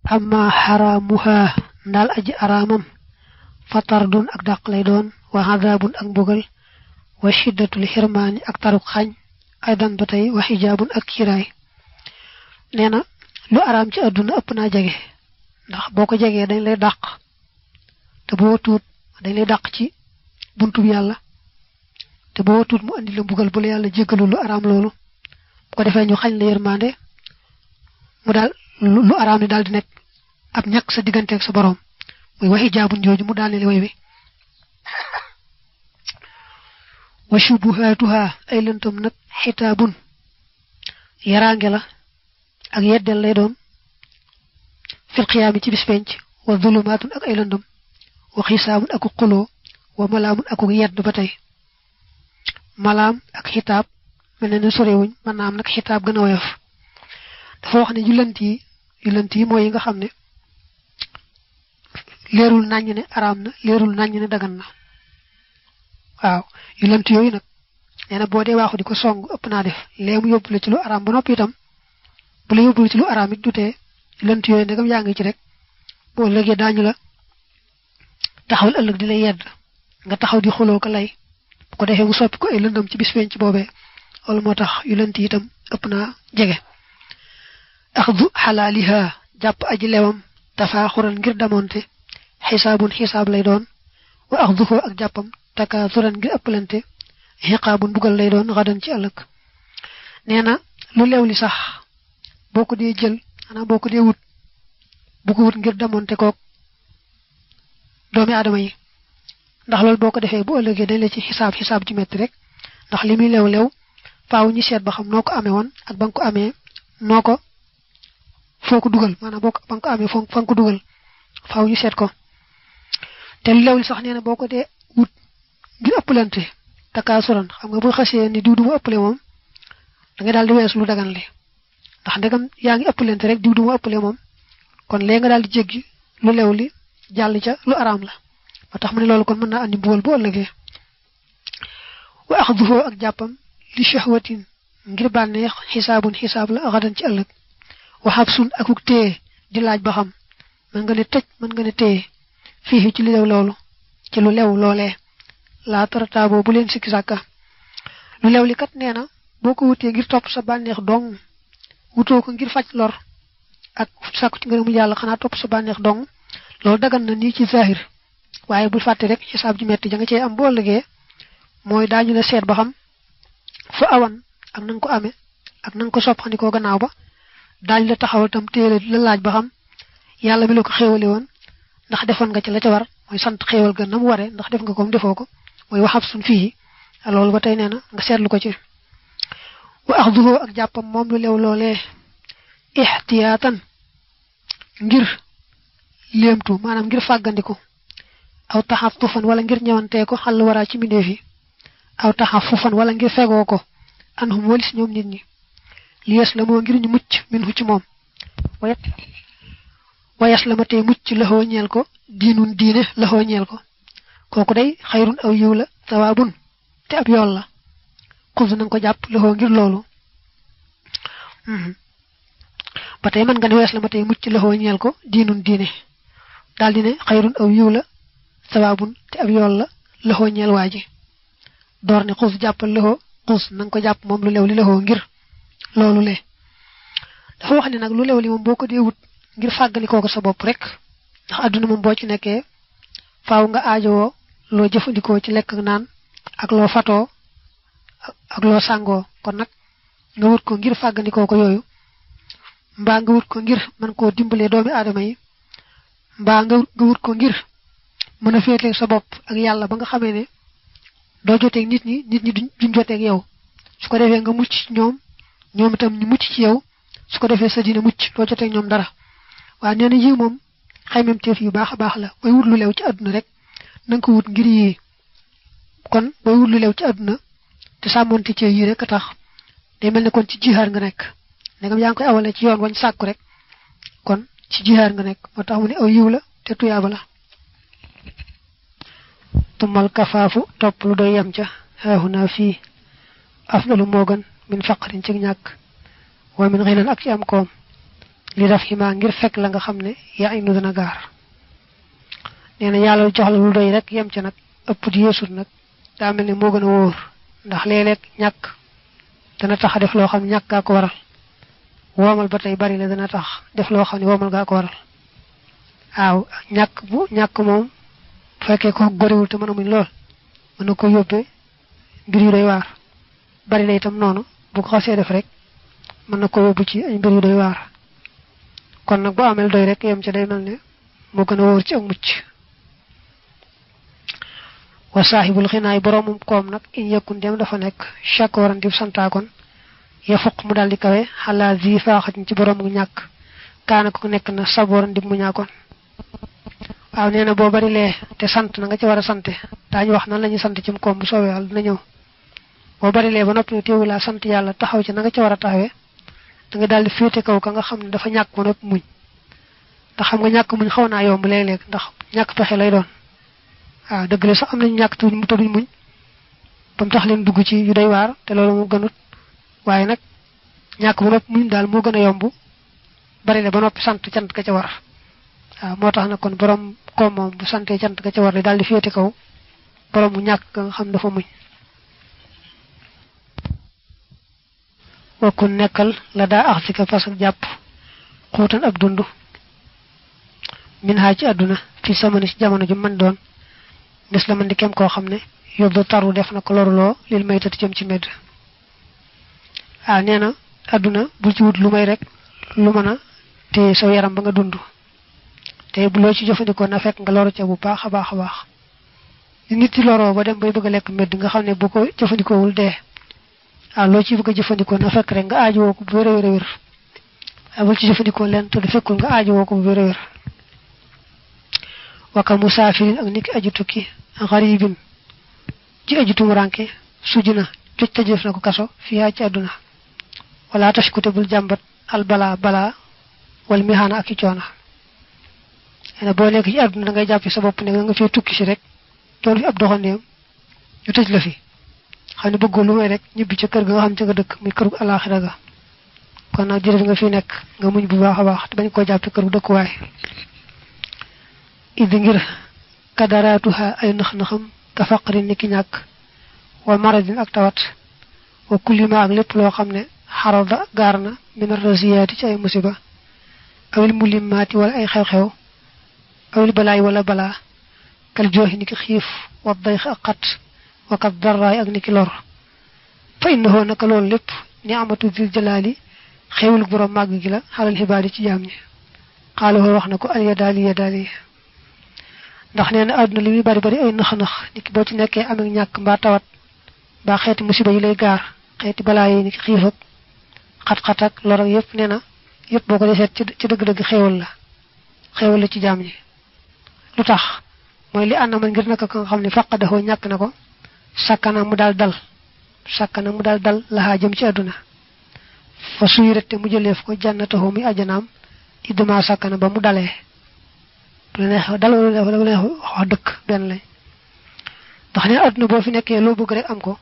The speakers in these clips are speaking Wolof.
amma haramuha dal aji aramam fatardun ak dak lay doon wa hadabun ak mbugal wa shiddatul hirmani ak taruk xagn aydan batay wa hijabun ak kiray neena lu aram ci aduna ëpp na jege ndax boko jege dañ lay dak te bo tuut dañ lay dak ci buntu bi yalla te bo tuut mu andi la mbugal bu la yalla jéggalu lu aram lolu bu ko defé ñu xagn la yermandé mu dal lu aram ni dal di nek ab ñak sa digënté ak sa borom muy waxi jaabun joju mu dalé way wi wa shubuhatuha ay lantum nak hitabun yarange la ak yeddel lay doon fil qiyam ci bis penc wa dhulumatun ak ay landum wa khisabun ak qulo wa malamun ak yedd batay malam ak hitab melene sorewuñ manam nak hitab gëna woyof dafa wax ni yulanti moy yi nga xamne lerul nañ ne aram na lerul nañ ne dagan na waaw yulanti yoy nak neena bo de waxu diko song ëpp na def lemu yobbu la ci lu aram bu nopi itam bu la yobbu ci lu aram it duté yulanti yoy ndegam yaangi ci rek bo legge dañu la taxawul ëlëk di lay yedd nga taxaw di xolo ko lay bu ko defé mu soppi ko ay lëndëm ci bis penc bobé wala motax yulanti itam ëpp na jege akhdhu halaliha japp aji lewam tafakhuran ngir damonté hisabun hisab lay doon wa akhdhu ak jappam takathuran ngir ëppalante hiqabun bugal lay doon gadan ci ëlëk neena lu lewli sax boko di jël ana boko di wut bu ko wut ngir damonté ko doomi adama yi ndax lol boko defé bu ëlëgé dañ la ci hisab ci metti rek ndax limi lew lew faaw ñi sét ba xam noko amé won ak bang ko amé noko foko duggal manam boko bang ko amé fon ko duggal faaw ñu sét ko té lewul sax néna boko dé wut ngir ëppalante takasuran xam nga bu xasse ni diwdu mu ëppalé mom da nga dal di wess lu dagan li ndax ndegam yaangi ëppalante rek diwdu mu ëppalé mom kon lé nga dal di jéggi lu lewli jall ca lu aram la motax mu ne lolu kon mëna andi bool bu ëllëgé wa akhdhu ak jappam li shahwatin ngir banex hisabun hisab la gadan ci ëllëg wa habsun akuk té di laaj ba xam man nga ne tej man nga ne té fi ci li lew lolu ci lu lew lolé la tartabo bu len sikki sakka lu lew li kat neena boko wuté ngir top sa banex dong wuto ko ngir fajj lor ak sakku ci ngërëmu yalla xana top sa banex dong lolu dagan na ni ci zahir waye bu faté rek hisab ji metti nga cey am bo legge moy dañu la sét ba xam fu awan ak nang ko amé ak nang ko soppandiko gannaaw ba dañ la taxawal tam téré la laaj ba xam yalla bi la ko xéewale won ndax defon nga ci la ca war moy sant xéewal ga nam waré ndax def nga ko defoko moy waxab sun fi lolu ba tay néna nga sétlu ko ci wa akhdhu ak jappam mom lu lew lolé ihtiyatan ngir lemtu manam ngir fagandiko aw tahaffufan wala ngir ñewante ko xal wara ci mindefi aw tahaffufan wala ngir fego ko anhum walis ñom nit ñi li yaslamo ngir ñu mucc min hu ci mom wa yaslamate mucc la ho ñeel ko diinun diine la ho ñeel ko koku day khairun aw yula thawabun te ab yool la xuz nañ ko japp la ho ngir lolu batay man nga ne yaslamate mucc la ho ñeel ko diinun diine dal di ne khairun aw yula thawabun te ab yool la ho ñeel waji dor ne xuz jappal la ho xuz nañ ko japp mom lu lew li la ho ngir lolu le dafa wax ni nak lu lew li mom boko di wut ngir fagali koko sa bop rek ndax aduna mom bo ci nekké faaw nga aajo lo jëfëndiko ci lek ak naan ak lo fato ak lo sango kon nak nga wut ko ngir fagandiko ko yoyu mba nga wut ko ngir man ko dimbalé doomi adama yi mba nga wut ko ngir mëna fété sa bop ak yalla ba nga xamé né do joté ak nit ñi duñ joté ak yow su ko défé nga mucc ci ñom tam ñu mucc ci yow su ko défé sa dina mucc do joté ak ñom dara wa néna yi mom xaymam teef yu baax la way wut lu lew ci aduna rek nang ko wut ngir yi kon way wut lu lew ci aduna te samonté ci yi rek tax day melni kon ci jihar nga nek negam yang koy awale ci yoon wañ sakku rek kon ci jihar nga nek motax mu ni aw yiw la te tuyaba la tumal kafafu top lu doy yam ca haahuna fi afdalu mogan min faqrin ci ñak wa min ghinan ak ci am koom li daf xima ngir fekk la nga xamne ya inu dana gaar neena yàlla jox la lu doy rek yem ci nag ëpp di yeesut nag daa mel ni moo gën a wóor ndax léeg-léeg ñàkk dana tax def loo xam ñàkk gaa ko waral woomal ba tey bari la dana tax def loo xam ne woomal gaa ko waral waaw ñàkk moom fekkee ko goriwul te mën a muñ lool mën na ko yóbbee mbir yu doy waar bari la itam noonu bu ko xasee def rek mën na ko yóbbu ci ay mbir yu doy waar kon nag boo amel doy rek yem ci day mel ne moo gën a wóor ci ak mucc wa sahibul khinaay boromum koom nag in yakun dem dafa nekk shakoran di santaakon ya fuq mu daldi kawe xala zi faaxat ci boromu ñàkk kaana ko nekk na saboran di mu ñaakon waaw nee na boo bari lee te sant na nga ci war a sante daañu wax nan lañu sant ci koom bu soobee yàlla dina ñëw boo bari lee ba noppi teewu laa sant yàlla taxaw ci na nga ci war a taxawee da nga daldi féete kaw ka nga xam ne dafa ñàkk ba noppi muñ ndax xam nga ñàkk muñ xaw naa yomb léeg-léeg ndax ñàkk pexe lay doon waaw dëgg la sax am nañu ñàkk tuuti mu tëduñ muñ ba mu tax leen dugg ci yu doy waar te loolu mu gënut waaye nag ñàkk ba noppi muñ daal moo gën a yomb bari la ba noppi sant cant ka ca war waaw moo tax nag kon borom koom moom bu santee cant ka ca war daal di féete kaw borom mu ñàkk nga xam dafa muñ wakku nekkal la daa ax si ka fas ak jàpp xuutan ab dund min haa ci àdduna fi samani si jamono ju mën doon des la mën di kem koo xam ne yóbbu taru def na ko loruloo lil may tati jëm ci medd nee na àdduna bul ci wut lu may rek lu mën a te saw yaram ba nga dund te bu loo ci jëfandikoo na fekk nga loru ca bu baax a baax a baax nit ci loroo ba dem bay bëgg a lekk medd nga xam ne bu ko jëfandikoowul dee loo ci bëgg a jëfandikoo na fekk rek nga aajowoo ko bu wér a wér bul ci jëfandikoo leen te du fekkul nga aajowoo ko bu wér a wér waka musaafirin ak niki aju tukki gharibin ci aju tumuranke sujuna tëj tëjëf na ko kaso fiyaa ci àdduna wala tashkute bul jàmbat al bala wal mihana ak i coona boo nekk ci àdduna da ngay jàppi sa bopp ne nga fee tukki si rek doon fi ab doxandeem ñu tëj la fi xam ne bëggoo lu may rek ñibbi ca kër ga nga xam ca nga dëkk muy kër gu alaxira ga kon nag jërëf nga fi nekk nga muñ bu baax a baax te bañ koo jàppi kër gu dëkkuwaay idi ngir kadaratuha ay nax-naxam ka faqrin ni ki ñàkk wa maradin ak tawat wa kullima ak lépp loo xam ne xarada gaar na min rasiyaati ci ay musiba awil mulimaati wala ay xew-xew awil balaay wala balaa kal jooxi ni ki xiif wa dayx ak xat wa kat darraay ak ni ki lor fa innahu naka loolu lépp ni amatu dil jalaali xewul borom màgg gi la xalal xibaadi ci jaam ñi xaaloo wax na ko al yadaali ndax nee na àdduna li muy bari bari ay nax-nax niki boo ci nekkee am ak ñàkk mbaa tawat mbaa xeeti musiba yi lay gaar xeeti balaa yi niki xiif ak xat-xat ak lor ak yëpp nee na yëpp boo ko defee ci dëgg-dëgg xéewal la ci jaam ñi lu tax mooy li ànd man ngir naka ko nga xam ne faqadaxoo ñàkk na ko sàkkana mu daal dal laxaa jëm ci àdduna fa suyirate mu jëleef ko jànnataxoo muy ajanaam iddama sàkkana ba mu dalee la neex dal wala neex wax dëkk benn lañ ndax ne àdduna boo fi nekkee loo bëgg rek am ko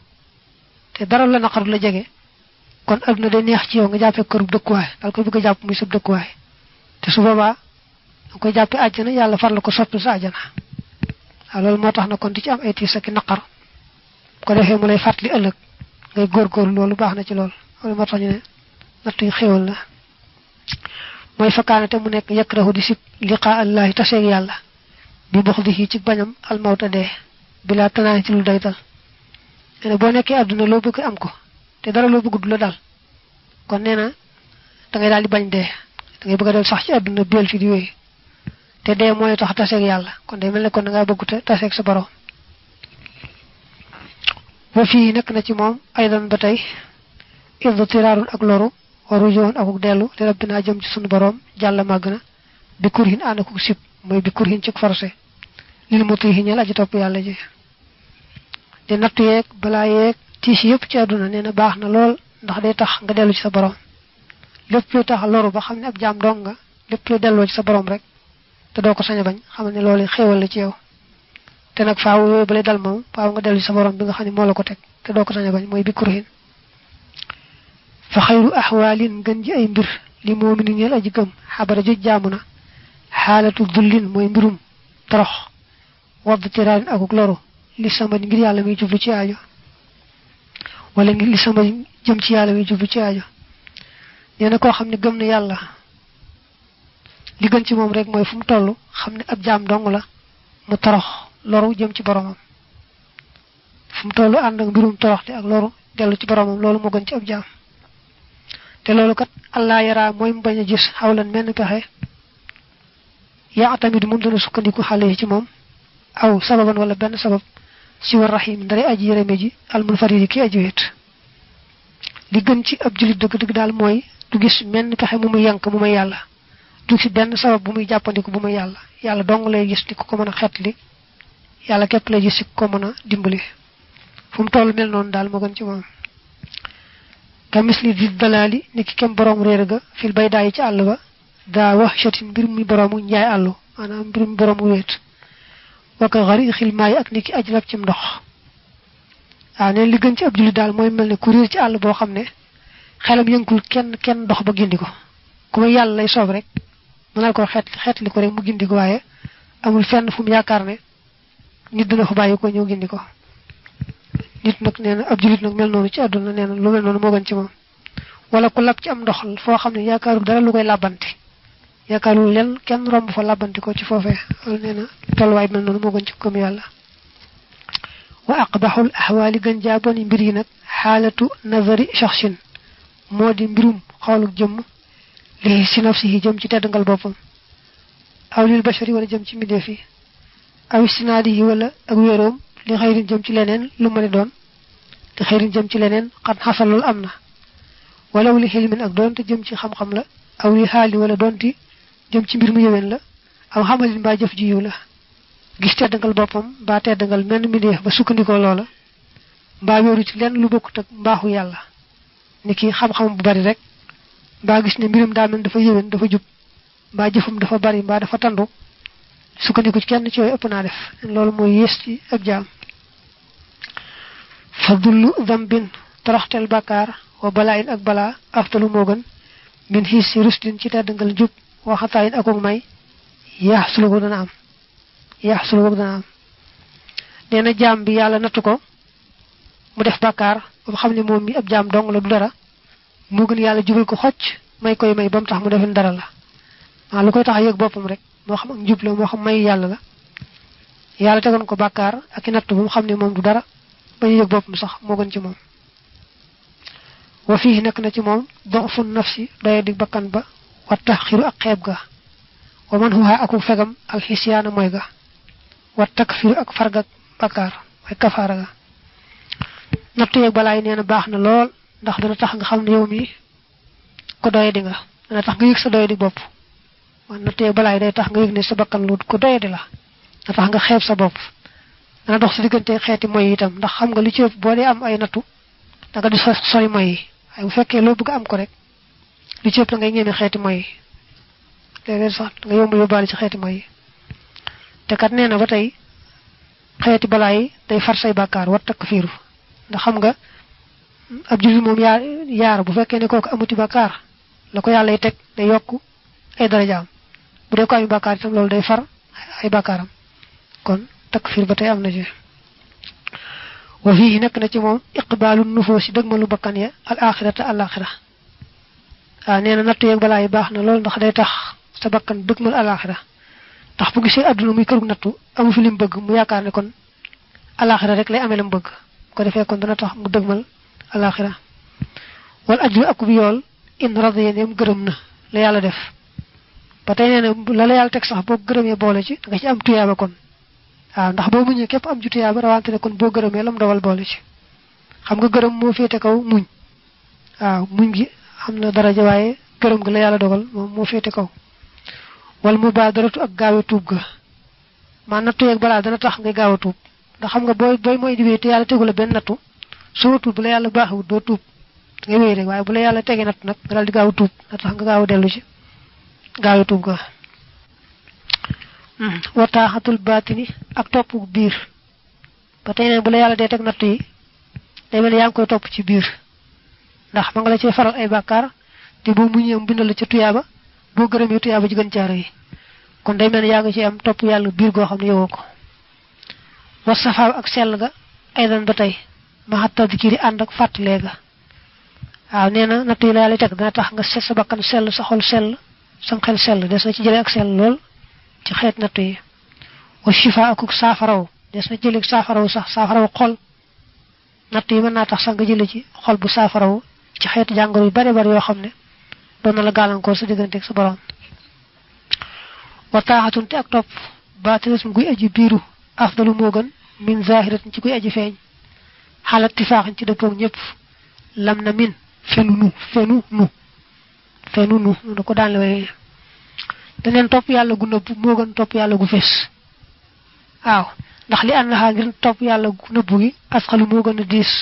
te dara la naqaru la jege kon àdduna day neex ci yow nga jàppee kërub dëkkuwaay dal koy bëgg a jàpp muy sub dëkkuwaay te su boobaa da koy jàppee àjjana yàlla far la ko soppi sa àjjana loolu moo tax na kon di ci am ay tiis ak naqar ko defee mu lay fàttali ëllëg ngay góorgóorlu loolu baax na ci loolu moo tax ñu ne nattuy xéewal la mooy fakkaanate mu nekk yakrahu di sib liqaa allahi taseeg yàlla bi box di ci bañam almawta dee bilaa tanaani ci lu day dal nee na boo nekkee àdduna loo bëgg am ko te dara loo bëgg du la dal kon nee na da ngay daal di bañ dee da ngay bëgg a del sax ci àdduna beel fi di wéy te dee mooy tax taseeg yàlla kon day mel ne kon da ngaa bëgg te taseeg sa borom wa fii nekk na ci moom aydan ba tey iddu tiraarun ak loru waru joon akuk dellu li rabbina jëm ci sunu borom jàlla màgg na bi kurhin ànd akuk sib mooy bi kurhin ci forcé lil mutihi ñal aji topp yàlla ji di nattu yeeg balaa yeeg tiis yëpp ci àdduna nee na baax na lool ndax day tax nga dellu ci sa borom lépp luy tax loru ba xam ne ab jaam dong nga lépp luy delloo ci sa borom rek te doo ko sañ a bañ xamal ne loolu xéewal la ci yow te nag faaw yooyu balay dal moom faaw nga dellu ci sa borom bi nga xam ne moo la ko teg te doo ko sañ a bañ mooy bi kurhin fa xayru ahwaalin ngën ji ay mbir li mu'minin ñeel aji gëm xabara ju jaamuna xaalatu dullin mooy mbirum torox wadd tiraarin akuk loru li sama ngir yàlla muy jublu ci aajo wala ngir li sama jëm ci yàlla muy jublu ci aajo nee na koo xam ne gëm na yàlla li gën ci moom rek mooy fu mu toll xam ne ab jaam dong la mu torox loru jëm ci boromam fu mu toll ànd ak mbirum toroxte ak loru dellu ci boromam loolu moo gën ci ab jaam te loolu kat allah yara mooy mu bañ a gis xawlan menn pexe yaa tamit moom dana sukkandiku xale ci moom aw sababan wala benn sabab si war rahim ndare aji yërëme ji almunfaridi ki aji wet li gën ci ab julit dëgg-dëgg daal mooy du gis menn pexe mu muy yank mu may yàlla du ci benn sabab bu muy jàppandiku bu muy yàlla yàlla dong lay gis di ko mën a xeetli yàlla képp lay gis di ko mën a dimbali fu mu toll mel noonu daal moo gën ci moom ka misli di dalaali ni ki kem borom réer ga fil bay daayi ci àll ba daa wax chatin mbir mi boroomu njaay àllu maanaam mbir mi boroomu wéet waka xari xilmaay ak ni ki aj lab cim ndox waaw neen li gën ci ab jullit daal mooy mel ne ku réer ci àll boo xam ne xelam yënkul kenn ndox ba gindi ko ku ma yàlla lay soob rek mënal ko xeetli ko rek mu gindi ko waaye amul fenn fu mu yaakaar ne nit dina fa bàyyi ko ñëw gindi ko nit nag nee na ab jullit nag mel noonu ci àdduna nee na lu mel noonu moo gën ci moom wala ku lab ci am ndox foo xam ne yaakaarul dara lu koy làbbante yaakaarul leen kenn romb fa làbbante ko ci foofee loolu nee na tolluwaay mel noonu moo gën ci gëm yàlla wa aqbaxul ahwaali gën jaa boni mbir yi nag xaalatu nazari shaxsin moo di mbirum xoolu jëmm li si nafsihi jëm ci teddangal boppam aw lil bashari wala jëm ci mbindeef yi aw istinaadi yi wala ak wéeroom li xëyrin jëm ci leneen lu mën a doon li xëyrin jëm ci leneen xan xasal loolu am na walaw li xilmin ak doonte jëm ci xam-xam la aw li xaali wala doonte jëm ci mbir mu yëwén la aw xamalin mbaa jëf ji yiw la gis teddangal boppam mbaa teddangal menn mbindeef ba sukkandikoo loola mbaa wéeru ci lenn lu bokkut ak mbaaxu yàlla ni ki xam-xam bu bari rek mbaa gis ne mbirum daa mel dafa yëwén dafa jub mbaa jëfum dafa bari mbaa dafa tandu sukkandiku ci kenn ci yooyu ëpp naa def loolu mooy yées ci ab jaam fadullu dambin toroxtel bàkkaar wa balaayin ak balaa aftalu moo gën min xiis si rustin ci teddangal jub waxataayin akuk may yaxsulu ko dana am nee na jaam bi yàlla nattu ko mu def bàkkaar ba xam ne moom mi ab jaam dong la du dara moo gën yàlla jubal ko xocc may koy may ba mu tax mu defen dara la lu koy tax a yëg boppam rek moo xam ak njub la moo xam may yàlla la yàlla tegoon ko bàkkaar ak i natt bu mu xam ne moom du dara ba ñu yëg boppam sax moo gën ci moom wa fii nekk na ci moom doxfu nafsi doye di bakkan ba wa taxiru ak xeeb ga wa man xuxaa aku fegam alxisiyaana mooy ga wa takfiru ak fargak bàkkaar mooy kafaara ga nattu yeeg balaay nee na baax na lool ndax dana tax nga xam ne yow mi ko doye di nga dana tax nga yëg sa doye di bopp wan nattu yeeg balaay day tax nga yëg ne sa bakkan lu ko doye di la dana tax nga xeeb sa bopp dana dox sa diggante xeeti moy itam ndax xam nga li ci ëpp boo dee am ay nattu da nga di sori moy yi waaye bu fekkee loo bëgg am ko rek li ci ëpp da ngay ñeme xeeti moy yi léeg-léeg sax nga yomb yóbbaale ci xeeti moy yi te kat nee na ba tey xeeti balaay day far say bàkkaar war takk fiiru ndax xam nga ab jullit moom yaar bu fekkee ne kooku amuti bàkkaar la ko yàlla teg day yokk ay darajaam bu dee ko ami bàkkaar itam loolu day far ay bàkkaaram kon takfir ba tey am na ci wa fii nekk na ci moom iqbaalu nufoosi dëgmalu bakkan ya al axirata al axira nee na nattu yeeg balaa yi baax na loolu ndax day tax sa bakkan dëgmal al axira ndax bu gisee adduna muy kërug nattu amu fi lim bëgg mu yaakaar ne kon al axira rek lay amee lam bëgg ko defee kon dana tax mu dëgmal al axira wal ajru ak bi yool in radiya neem gërëm na la yàlla def ba tey nee na la yàlla teg sax boo gërëmee boole ci da nga ci am tuyaaba kon waaw ndax boo muñee képp am ci tuyaaba rawante ne kon boo gërëmee lam dawal boole ci xam nga gërëm moo féete kaw muñ waaw muñ gi am na daraja waaye gërëm gi la yàlla dogal moom moo féete kaw wal mubaadaratu ak gaaw a tuub ga maa nattu yeeg balaa dana tax ngay gaaw a tuub ndax xam nga booy mooy di wéy te yàlla tegu la benn nattu soo tuub bu la yàlla baaxewut doo tuub ngay wéy rek waaye bu la yàlla tegee nattu nag nga daal di gaaw a tuub na tax nga gaaw a dellu ci gaaw a tuub ga wataaxatul baatini ak topp biir ba tey ne bu la yàlla dee teg nattu yi day mel ne yaa ngi koy topp ci biir ndax ma nga la cee faral ay bàkkaar te bo muñé bindal ci tuyaaba bo gërëmé tuyaaba ji gën ciara yi kon day mel ya nga ci am top yalla bir go xamne yowoko wa safa ak sel ga aydan batay ma hatta dikiri and ak fatale ga waaw neena nattu la lay tek dana tax nga set sa bakkan sel sa xol sel sam xel sel des na ci jëlé ak sel lool ci xeet nattu yi wa shifa ak safaraw des na jëlé safaraw sax safaraw xol nattu yi mën na tax sax nga jëlé ci xol bu safaraw ci xeet jangoro yu bari bari yo xamne do na la galanko sa digënté ak sa borom wa ta'atun te ak top batilis guy aji biru afdalu mo gën min zahiratin ci guy aji feñ halat tifaaxin ci deppok ñepp lam na min fenu nu da ko daan lay danen top yalla gu neub mo gën top yalla gu fess waaw ndax li annaha ngir top yalla gu neub gi asxalu mo gën dis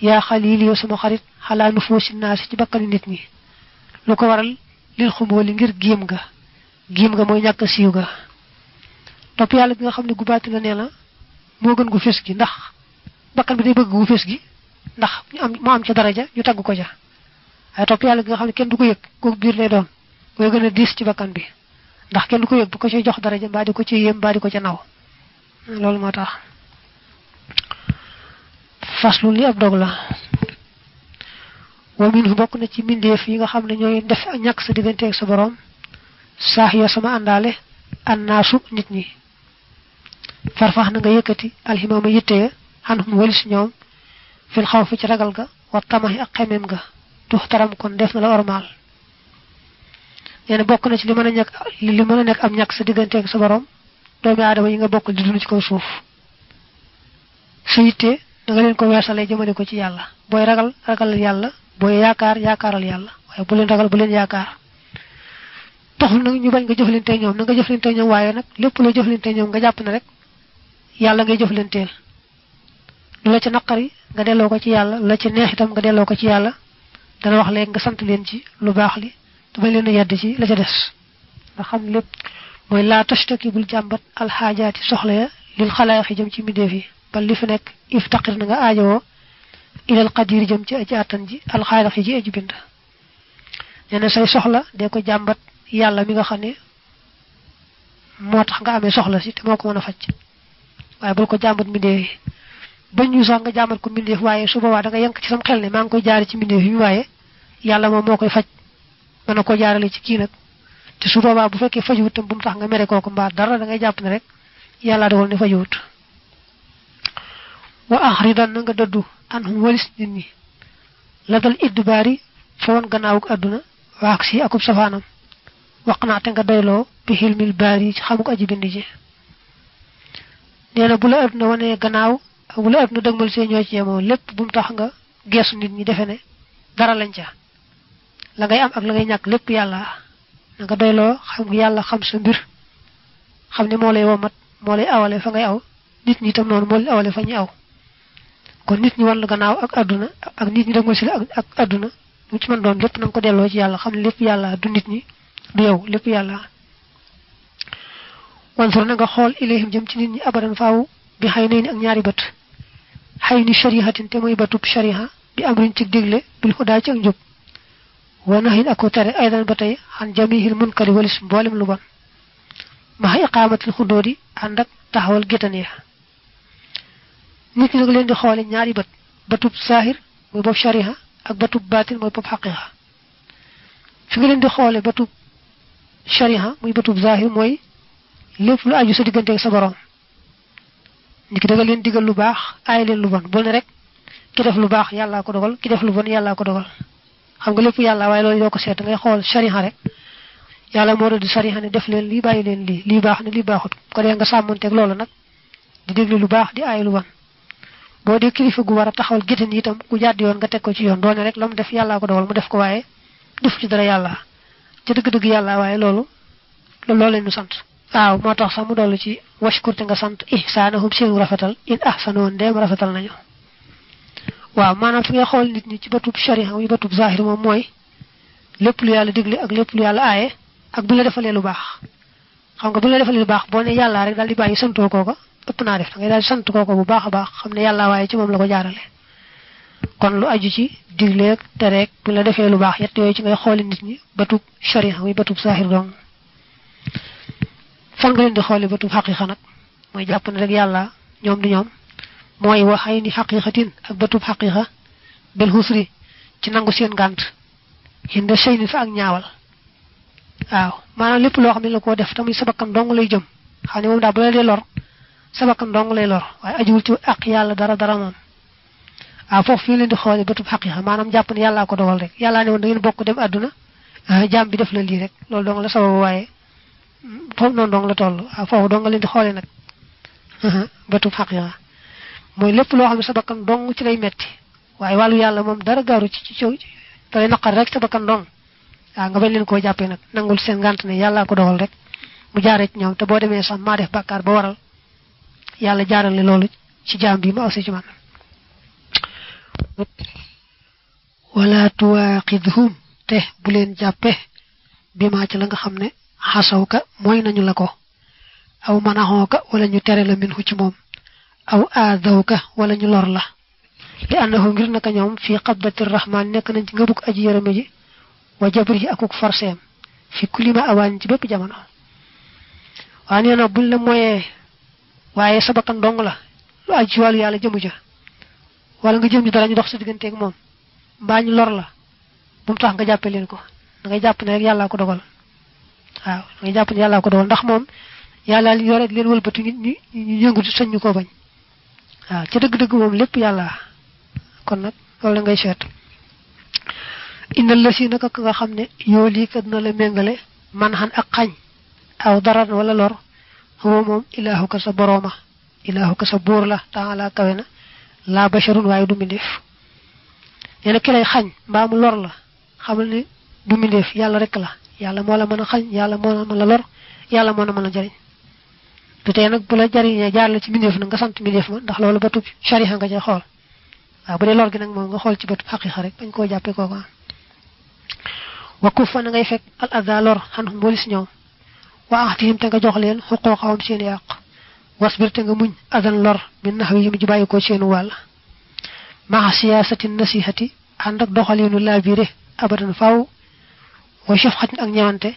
ya khalili wa sama xarit hala nufusin nas ci bakkani nit ñi lu ko waral lil xumoli ngir giim ga moy ñak siiw ga top yalla bi nga xamne gu baati la neena mo gën gu fess gi ndax bakkan bi day bëgg gu fess gi ndax mo am ci daraja ñu tagg ko ja ay top yalla nga xamne kenn du ko yek ko biir lay doon moy gëna dis ci bakkan bi ndax kenn du ko yek bu ko ci jox daraja ba di ko ci yem ba di ko ci naw loolu motax faslu li ab dog la wa minhu bokku na ci mindeef yi nga xamne ñoy def ñak sa digënté ak sa borom sahiya sama andale annasu nit ñi farfax na nga yëkëti alhimama yitte hanhum walis ñoom fil khawfi ci ragal ga wa tamahi ak xemem ga tuxtaram kon def na la ormal ñene bokku na ci li mëna nek am ñak sa digënté ak sa borom doomi adama yi nga bokku di dund ci ko suuf su yitte da nga leen ko wessalé jëmele ko ci yalla boy ragal yalla boy yaakaaral yalla waye bu leen ragal bu leen yaakaar taxul nak ñu bañ nga jëflenté ñoom nga jëflenté ñoom waye nak lepp lo jëflenté ñoom nga japp na rek yalla ngay jëflenté lu la ci naqari nga delloo ko ci yalla la ci neex itam nga delloo ko ci yalla dana wax leen nga sant leen ci lu baax li te bañ leen a yedd ci la ca des nga xam lepp moy la tashtaki bul jambat al hajati soxla ya lil khalaiq jëm ci midef yi bal li fi nek iftaqir nga aajo ila al qadir jëm ci aji atan ji al khaliq ji aji bind ñene say soxla de ko jambat yalla mi nga xane motax nga amé soxla ci te moko mëna fajj waye bul ko jambat midef bañ ñu sax nga jambat ko midef waye su boba da nga yank ci sam xel ne ma ngi koy jaar ci midef yi waye yalla mo koy fajj mëna ko jaarale ci ki nak te su boba bu fekke fajjut tam bu mu tax nga méré koku mba dara da ngay japp ne rek yalla dawal ne fajjut wa akhridan nga doddu anhum walis nit ñi ladal idbari fawon gannaawuk aduna wax ci akub safanam waqna te nga doylo bi hilmil bari ci xamuk aji bind ji neena bu la aduna wone gannaaw bu la aduna degmal ci ñoo ci yemo lepp bu mu tax nga gessu nit ñi defene dara lañ ca la ngay am ak la ngay ñak lepp yalla nga doylo xam yalla xam sa mbir xam ne mo lay womat mo lay awale fa ngay aw nit ñi tam non mo lay awale fa ñi aw kon nit ñi wal gannaaw ak aduna ak nit ñi degmal ci ak aduna mu ci man doon lepp nang ko delo ci yalla xam lepp yalla du nit ñi du yow lepp yalla wan sur nga xol ilayhim jëm ci nit ñi abadan faaw bi xayneen ak ñaari bat xayni sharihatin te moy batub shariha bi amruñ ci digle bil huda ci ak njub wa nahin ak tere aydan batay han jamihil munkari walis mbolim lu bon ma iqamatul hududi andak taxawal getane nit ñi nga leen di xolé ñaari bat batub zahir moy bob shariha ak batub batin moy bob haqiqa fi nga leen di xolé batub shariha moy batub zahir moy lepp lu aju sa digënté ak sa borom niki da nga leen digal lu baax ay leen lu bon bo ne rek ki def lu baax yalla ko dogal ki def lu bon yalla ko dogal xam nga lepp yalla way loolu doko sét ngay xol shariha rek yalla mo do di shariha ne def leen li bayi leen li baax ne li baaxut ko de nga samonté ak loolu nak di deglu lu baax di ay lu bon bo de kilifa gu wara taxawal gëten itam ku jadd yoon nga tek ko ci yoon do ne rek lam def yalla ko dogal mu def ko waye def ci dara yalla ci deug deug yalla waye loolu leen sant waaw motax sax mu dolu ci washkurte nga sant ihsanahum seen rafetal in ahsanu ndem rafetal nañu waaw manam fi nga xol nit ñi ci batub shariha wi batub zahir mom moy lepp lu yalla diglé ak lepp lu yalla ayé ak bu la defalé lu bax xam nga bu la defalé lu bax bo ne yalla rek dal di bayyi santo koko ëpp na def da ngay dal sant koko bu baaxa baax xamne yalla waye ci mom la ko jaarale kon lu aju ci digleeg tereeg bu la defee lu baax yett yooyu ci ngay xooli nit ñi batub sharia muy batub sahir dong fan nga leen di xooli batub haqiqa nag mooy jàpp ne rek yàlla ñoom di ñoom mooy waxay ni haqiqatin ak batub haqiqa bel husri ci nangu seen gànt hinda shayni fa ak ñaawal waaw maanaam lépp loo xam ne la koo def tamuy sabakkan dong lay jëm xam ne moom daa bu la dee lor sabakkan dong lay lor waaye ajuwul ci ak yàlla dara moom waaw foofu fii leen di xoole batub xaqiqa maanaam jàpp ne yàllaa ko dogal rek yàllaa ne woon da ngeen bokk dem àdduna jaam bi def la lii rek loolu dong la sababu waaye foofu noonu dong la toll waaw foofu dong nga leen di xoole nag batub xaqiqa mooy lépp loo xam ne sabakkan dong ci lay metti waaye wàllu yàlla moom dara gaaru ci da lay naqar rek sabakkan dong waaw nga bañ leen koo jàppee nag nangul seen ngànt ne yàllaa ko dogal rek mu jaaree ci ñoom te boo demee sax maa def bàkkaar ba waral yàlla jaarale loolu ci jaam bi ma aussi ci man wala tuwaqidhum te bu leen jàppe bi maa ci la nga xam ne xasawka mooy nañu la ko aw manaxooka wala ñu tere la minhu ci moom aw aadawka wala ñu lor la li annahu ngir naka ñoom fii qabdati rahman nekk nañ ci ngëbuk aji yërëme ji wa jabri akuk forseem fi kulima awaan ci bépp jamono waa nee na buñ la moyee waaye sa bakkan dong la lu aju ci wàllu yàlla jëmu ja wala nga jëm ñu dara ñu dox sa digganteeg moom mbaa ñu lor la bu mu tax nga jàppe leen ko da ngay jàpp ne rek yàllaa ko dogal waaw da ngay jàpp ne yàllaa ko dogal ndax moom yàllaa li yore leen wëlbati ñu yëngu ci sañ ñu ko bañ waaw ca dëgg-dëgg moom lépp yàlla kon nag loolu la ngay seet inna la si naka ka nga xam ne yoo lii kat na la méngale man xan ak xañ aw dara wala lor huwa moom ilaahu ka sa borooma ilaahu ka sa buur la taala kawe na laa basharun waaye du mbindeef nee na ki lay xañ mbaa mu lor la xamal ne du mbindeef yàlla rek la yàlla moo la mën a xañ yàlla moo la mën a lor yàlla moo la mën a jariñ du tee nag bu la jariñee jaar la ci mbindeef nag nga sant mbindeef ma ndax loolu batub shariha nga cay xool waaw bu dee lor gi nag moom nga xool ci batub xaqiqa rek bañ koo jàppee kooku wakuf fa na ngay fekk al adha lor xan mbolis ñoom wa ahtihim te nga jox leen xuquuqahum seen yàq wasbir te nga muñ adan lor min nahwihim ji bàyyi ko seen wàll maa siyaasati nasihati ànd ak doxalinu laabire abadan faw wa shafqatin ak ñewante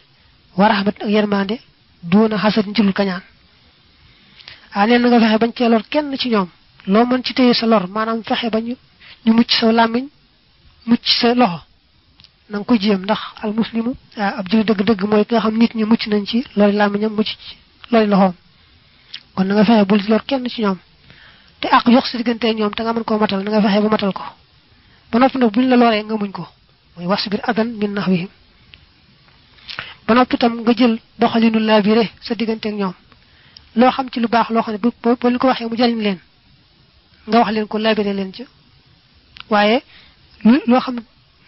wa rahmatin ak yermande duuna xasatin ci lul kañaan neen na nga fexe bañ cee lor kenn ci ñoom loo mën ci téye sa lor maanaam fexe ba ñu mucc sa làmmiñ mucc sa loxo na nga ko jéem ndax al muslimu ab julli dëgg-dëgg mooy ki nga xam nit ñi mucc nañ ci lori làmmiñam mucc ci lori loxoom kon na nga fexe bul lor kenn ci ñoom te ak yox si diggante ñoom te nga mën koo matal na nga fexe ba matal ko ba noppi nag buñ la loree nga muñ ko mooy wasbir adan min nahwihim ba noppi tam nga jël doxalinu laabire sa diggante ak ñoom loo xam ci lu baax loo xam ne boo leen ko waxee mu jariñ leen nga wax leen ko laabire leen ci waaye loo xam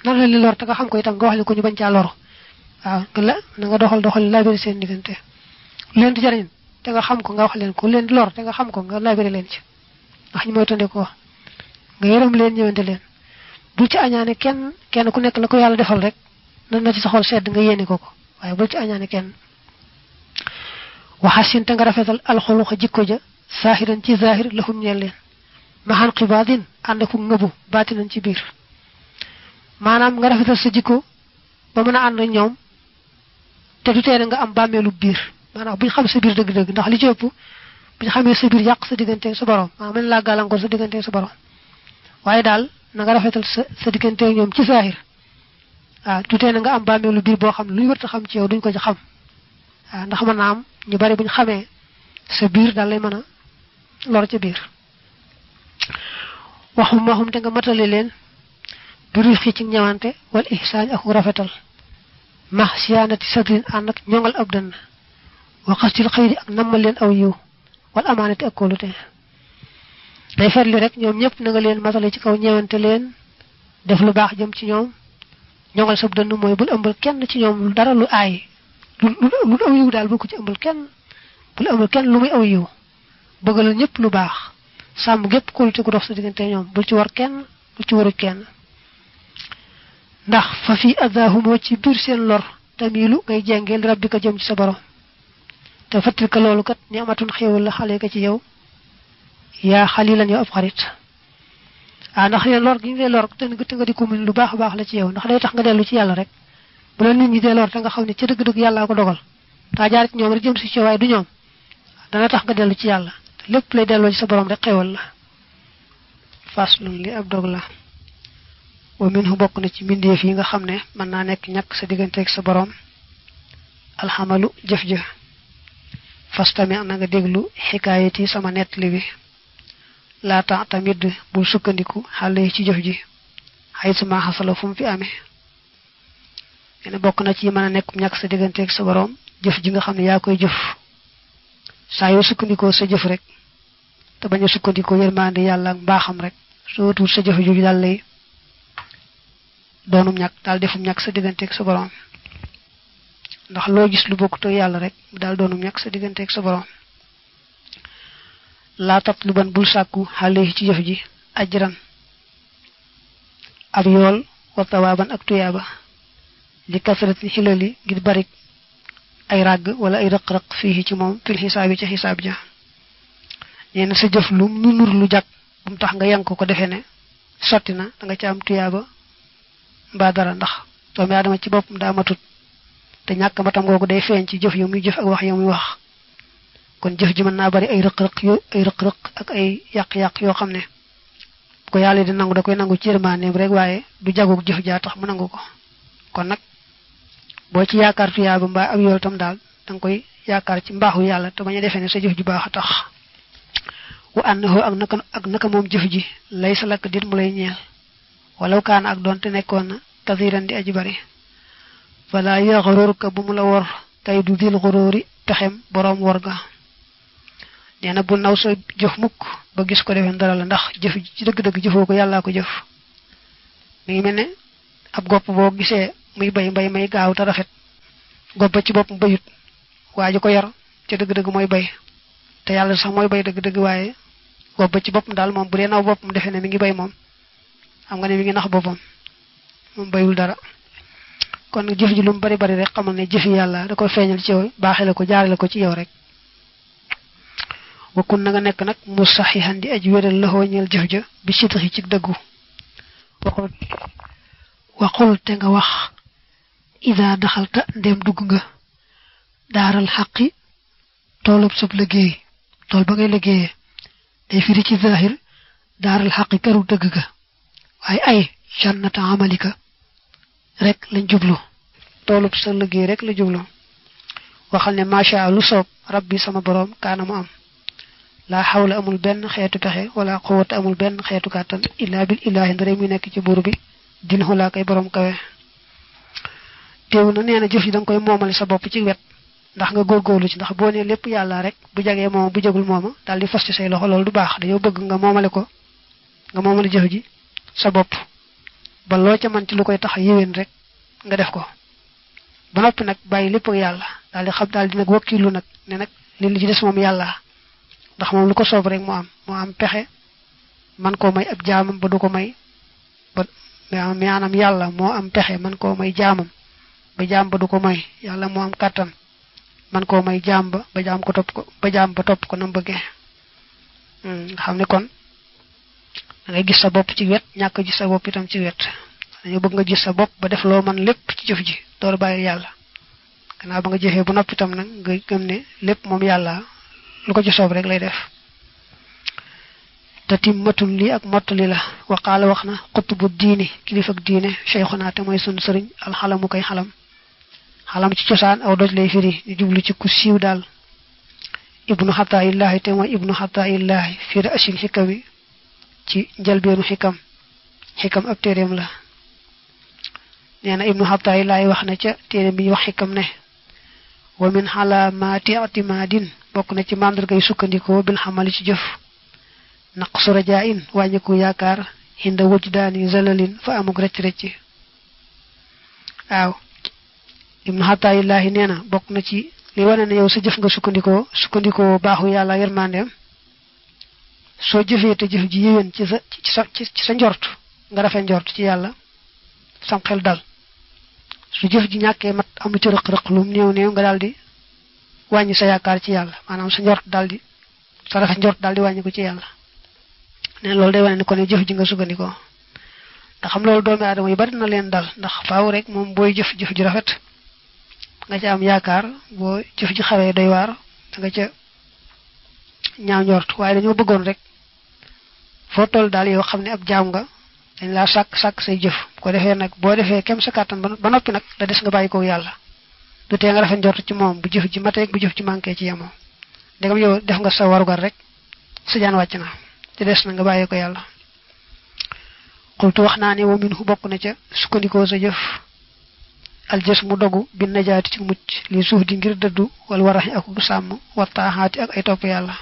nan la li lor te nga xam ko itam nga wax leen ko ñu bañ caa loro waaw na nga doxal laabire seen diggante leen di jariñ te nga xam ko nga wax leen ko leen di lor te nga xam ko nga laabire leen ci ndax ñu mooy tande ko nga yërëm leen ñëwante leen bul ci añaane kenn ku nekk la ko yàlla defal rek na ci sa xol sedd nga yéene ko waaye bul ci añaane kenn waxasin te nga rafetal alxuluqa jikko ja saahiran ci zahir lahum ñeel leen maxan xibaadin ànd ak ngëbu baatinan ci biir maanaam nga rafetal sa jikko ba mën a ànd ak ñoom te du tee nga am bàmmeelu biir maanaam buñ xam sa biir dëgg-dëgg ndax li ci ëpp buñ xamee sa biir yàq sa diggante sa borom maanaam mën laa gàllankoor sa diggante sa borom waaye daal na nga rafetal sa diggante ñoom ci zahir du tee nga am bàmmeelu biir boo xam ne luñ warta xam ci yow duñ ko ci xam ndax mën naa am ñu bari buñ xamee sa biir daal lay mën a lor ca biir waxum te nga matale leen biru xii ci ñëwante wal ihsaan ak rafetal ma siyaanati sadrin ànd ak ñoŋal ab dënn wa xastil xëyri ak nammal leen aw yiw wal amaanati ak kóolute day fetli rek ñoom ñëpp na nga leen matale ci kaw ñëwante leen def lu baax jëm ci ñoom ñoŋal sab dënn mooy bul ëmbal kenn ci ñoom dara lu aay lu aw yiw daal bul ko ci ëmbal kenn bul ëmbal kenn lu muy aw yiw bëggalal ñëpp lu baax sàmm gépp kóolute gu dox sa diggante ñoom bul ci war kenn bul ci waru kenn ndax fa fi adahumoo ci biir seen lor tamilu ngay jengeel rabbika jëm ci sa borom te fattil ka loolu kat ni amatun xéewal la xale ka ci yow yaa xalilan yow ab xarit ndax lor gi ngay lor te nga di ko min lu baax baax la ci yow ndax day tax nga delu ci yàlla rek bu la nit ñi dee lor te nga xam ne ci dëgg-dëgg yàlla ko dogal taa jaar ci ñoom rek jëm si ci waaye du ñoom dana tax nga delu ci yàlla lépp lay delloo ci sa borom rek xewal la faslun li ab dog la wa minhu bokk na ci mbindeef yi nga xam ne mën naa nekk ñàkk sa diggante ak sa borom alxamalu jëf ja fastami na nga déglu xikaayati sama nettali bi laa tax tamit bul sukkandiku xale ci jëf ji xay suma xasala fu mu fi amee ne bokk na ci mën a nekk ñàkk sa diggante ak sa borom jëf ji nga xam ne yaa koy jëf saa yoo sukkandikoo sa jëf rek te bañ a sukkandikoo yërmande yàlla ak mbaaxam rek soo tuut sa jëf jooju daal lay doonum ñàkk daal defum ñàkk sa diggante ak sa borom ndax loo gis lu bokkut ak yàlla rek daal doonum ñàkk sa diggante ak sa borom laa tatluban bul sàkku xale ci jëf ji ajran ab yool wa tawaaban ak tuyaaba li kasrati xilali ngir barik ay ràgg wala ay rëq-rëq fii ci moom fil xisaabi ca xisaab ja nee na sa jëf lu mu nur lu jag bu mu tax nga yank ko defee ne sotti na da nga ci am tuyaaba mbaa dara ndax doomu aadama ci boppam daa matut te ñàkk matam googu day feeñ ci jëf yu muy jëf ak wax yu muy wax kon jëf ji mën naa bari ay rëq-rëq ak ay yàq-yàq yoo xam ne bu ko yàlla di nangu da koy nangu ci yërmaaneem rek waaye du jagug jëf jaa tax mu nangu ko kon nag boo ci yaakaar tuyaaba mbaa ak yool tam daal da nga koy yaakaar ci mbaaxu yàlla te bañ a defee ne sa jëf ju baax a tax wa annahu ak naka moom jëf ji lay sa lakk dit mu lay ñeel walaw kaana ak doonte nekkoon na kasiran di aji bari wala yaxrurka bu mu la wor kay du dil xuróori pexem boroom wor ga nee na bu naw sa jëf mukk ba gis ko defee dara la ndax jëf ci dëgg-dëgg jëfoo ko yàllaa ko jëf mi ngi mel ne ab gopp boo gisee muy bay mbay may gaaw te rafet gopp ba ci bopp bayut waa ji ko yor ca dëgg-dëgg mooy bay te yàlla sax mooy bay dëgg-dëgg waaye gopp ba ci boppam daal moom bu dee naw boppam defe ne mi ngi bay moom xam nga ne mi ngi nax boppam moom bayul dara kon jëf ji lu mu bari bari rek xamal ne jëfi yàlla da ko feeñal ci yow baaxee la ko jaarale ko ci yow rek wakun na nga nekk nag mu saxihan di aj wéral la ñeel jëf ja bi sitaxi ci dëggu waxul te nga wax ida daxalta ndem dugg nga daaral xaqi toolub sub liggéey tool ba ngay liggéeyee day firi ci zahir daaral xaqi këru dëgg ga waaye ay jannata amalika rek lañ jublu toolub sa liggéey rek la jublu waxal ne macha lu soob rabbi sama borom kaana mu am laa xawla amul benn xeetu pexe wala quwwata amul benn xeetu kàttan illaa bil ilaahi ndare muy nekk ci buur bi din xulaa kay borom kawe teewu na nee na jëf yi da nga koy moomale sa bopp ci wet ndax nga góorgóorlu ci ndax boo nee lépp yàlla rek bu jagee mooma bu jagul mooma daal di fas ci say loxo loolu du baax dañoo bëgg nga moomale ko nga moomale jëf ji sa bopp ba loo ca mën ci lu koy tax a yéwén rek nga def ko ba noppi nag bàyyi lépp ak yàlla daal di xam daal di nag wakkilu nag ne nag li ci des moom yàlla ndax moom lu ko soob rek moo am pexe man koo may ab jaamam ba du ko may ba maanaam yàlla moo am pexe man koo may jaamam ba jaam ba du ko may yàlla moo am kàttan man koo may jaam ba jaam ko topp ko ba jaam ba topp ko nam bëggee nga xam ne kon da ngay gis sa bopp ci wet ñàkk gis sa bopp itam ci wet dañu bëgg nga gis sa bopp ba def loo man lépp ci jëf ji door bàyyi yàlla gannaaw ba nga jëfee bu noppi itam nag nga gëm ne lépp moom yàlla lu ko ci soob rek lay def te timmatun lii ak mottali la waqaala wax na xutbu diini kilifa ak diine cheikhuna te mooy sunu sëriñ alxalamu koy xalam ci cosaan aw doj lay firi ñu jublu ci ku siiw daal ibnu xataayillahi te mooy ibnu xataayillahi firi asil xikami ci njëlbeenu xikam ab téeréem la nee na ibnu xataayillahi wax na ca téeréem bi ñu wax xikam ne wa min xalaamaati atimaadin bokk na ci màndargay sukkandikoo bil xamali ci jëf naqsu rajaain wàññiku yaakaar hinda wujdaani zalalin fa amuk rëcc waaw ibnu xataayillahi nee na bokk na ci li wane ne yow sa jëf nga sukkandikoo baaxu yàlla yërmandeem soo jëfee te jëf ji yéwén ci sa njort nga rafet njort ci yàlla sam xel dal su jëf ji ñàkkee mat amu ci rëq-rëq lu néew nga daal di wàññi sa yaakaar ci yàlla maanaam sa njort daal di sa rafet njort daal di wàññi ko ci yàlla ne loolu day wane ne ko ne jëf ji nga sukkandikoo ndax xam loolu doomi aadama yu bari na leen dal ndax faaw rek moom booy jëf ji rafet nga ca am yaakaar boo jëf ji xawee doy waar da nga ca ñaaw njort waaye dañoo bëggoon rek foo toll daal yow xam ne ab jaam nga dañ laa sàkk say jëf ko defee nag boo defee kem sa kàttan ba noppi nag da des nga bàyyi ko yàlla du tee nga rafet njort ci moom bu jëf ji mateek bu jëf ji manqué ci yemoo ndegam yow def nga sa warugar rek sa jaan wàcc na te des na nga bàyyi ko yàlla xultu wax naa ne wa min hu bokk na ca sukkandikoo sa jëf aljës mu dogu bi najaati ci mucc li suuf di ngir dëddu wala waraxi ak du sàmm wattaaxaati ak ay topp yàlla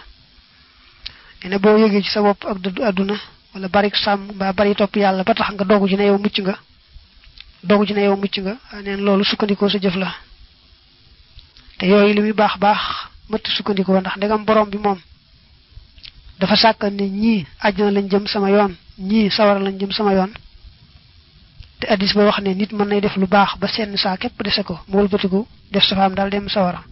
ne boo yëgee ci sa bopp ak dëddu àdduna wala bari sàmm mbaa bari topp yàlla ba tax nga dogu ci ne yow mucc nga neen loolu sukkandikoo sa jëf la te yooyu li muy baax mëtt sukkandikoo ndax ndegam borom bi moom dafa sàkkan ne ñii àjjana lañ jëm sama yoon ñii sawara lañ jëm sama yoon te addis ba wax ne nit mën nay def lu baax ba senn saa képp dese ko mu wëlbatiku def safaam daal dem sawara